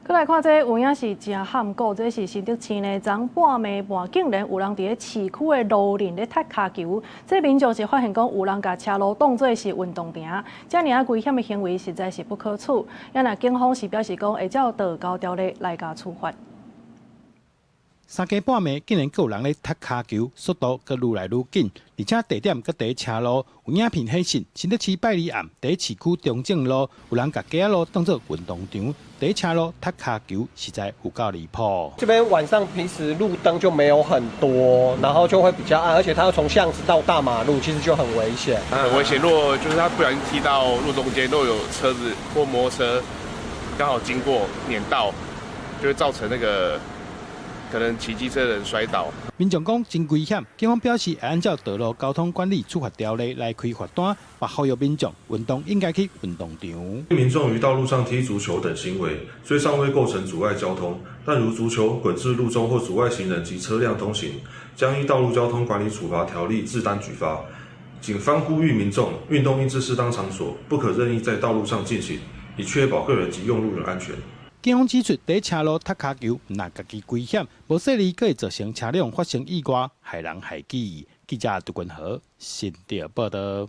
閣來看這有影是誠罕古，這是新竹市呢，昨半暝半竟然有人佇咧市區的路面咧踢跤球，這民眾是發現講有人共車路當做是運動場，遮爾仔危險的行為實在是不可取。啊若警方是表示講會照道交條例來共處罰。三更半暝，竟然閣有人咧踢跤球，速度閣愈來愈緊，而且地點閣佇車路。有影片顯示，新竹市拜二暗佇市區中正路，有人共街仔路當做運動場，佇車路踢跤球，實在有夠離譜。這邊晚上平時路燈就沒有很多，然後就會比較暗，而且它要從巷子到大馬路，其實就很危險。很危險，如果就是他不小心踢到路中間，如果有車子或摩托車剛好經過碾到，就會造成那個可能騎機車的人摔倒。民眾講真危險，警方表示會按照道路交通管理處罰條例來開罰單，嘛呼籲民眾運動應該去運動場。民眾於道路上踢足球等行為，雖尚未構成阻礙交通，但如足球滾至路中或阻礙行人及車輛通行，將依道路交通管理處罰條例自單舉發。警方呼籲民眾運動應至適當場所，不可任意在道路上進行，以確保個人及用路人安全。警方指出，佇車路踢跤球，毋但家己危險，無細膩閣會造成車輛發生意外，害人害己。記者杜君和新竹報導。